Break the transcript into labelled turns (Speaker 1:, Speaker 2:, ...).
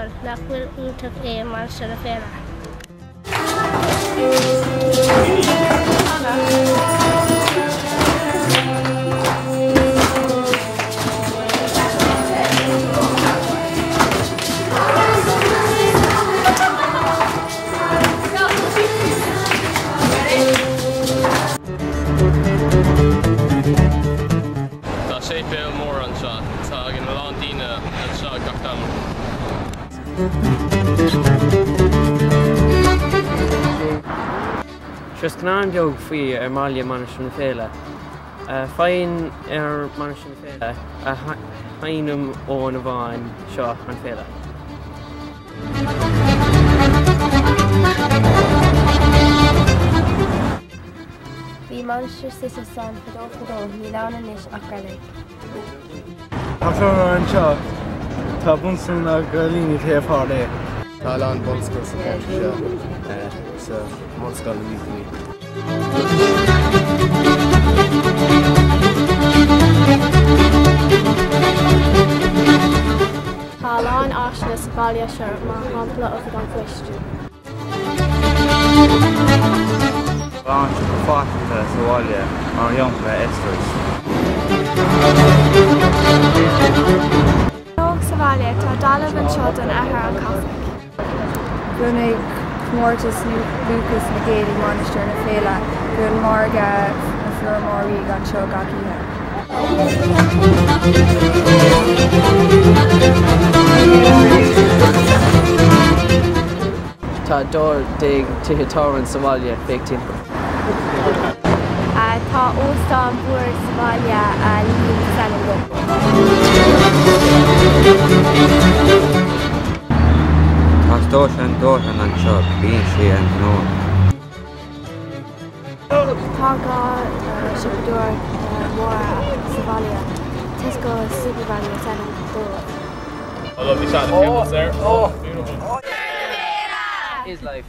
Speaker 1: scoil, nach bhfuil iontach é Mainistir na Féile?
Speaker 2: Tá séipéal mór anseo. Tagann a lán daoine anseo gach Domhnach.
Speaker 3: Seo scannán beag faoi ar mbaile Mainistir na Féile. Faigheann ar Mainistir na Féile a hainm ó na bháin seo an féile.
Speaker 1: Bhí mainistir suite san fadó fadó, níl ann anois ach reilig.
Speaker 4: Tá feirmeoir anseo. Tá bunscoil na gcailíní taobh thiar de.
Speaker 5: Tá a lán bunscoil sa cheantar seo, sa mbunscoil na mbuachaillí.
Speaker 1: Tá a lán áiseanna sa bhaile seo, mar shampla oifig an phoist.
Speaker 4: Tá a lán siopa faiseanta sa bhaile, mar shampla Esther's.
Speaker 1: Óg sa bhaile, tá dealbh anseo don Athair an Caife.
Speaker 6: Bunaigh Comórtas Lúthchleas na Gael i Mainistir na Féile. Bíonn margadh na feirmeoirí anseo gach oíche.
Speaker 3: Tá 12 tithe tábhairne sa bhaile, féach timpeall.
Speaker 1: Tá óstán mhór sa bhaile, Liam is ainm dó.
Speaker 7: Tá stáisiún dóiteáin anseo, bíonn sé an-ghnóthach.
Speaker 1: Tá 2 siopadóir mhóra sa bhaile, Tesco is Supervalu is ainm dóibh.
Speaker 2: Oh lovely shot of campus there. Oh, beautiful.
Speaker 3: Is life.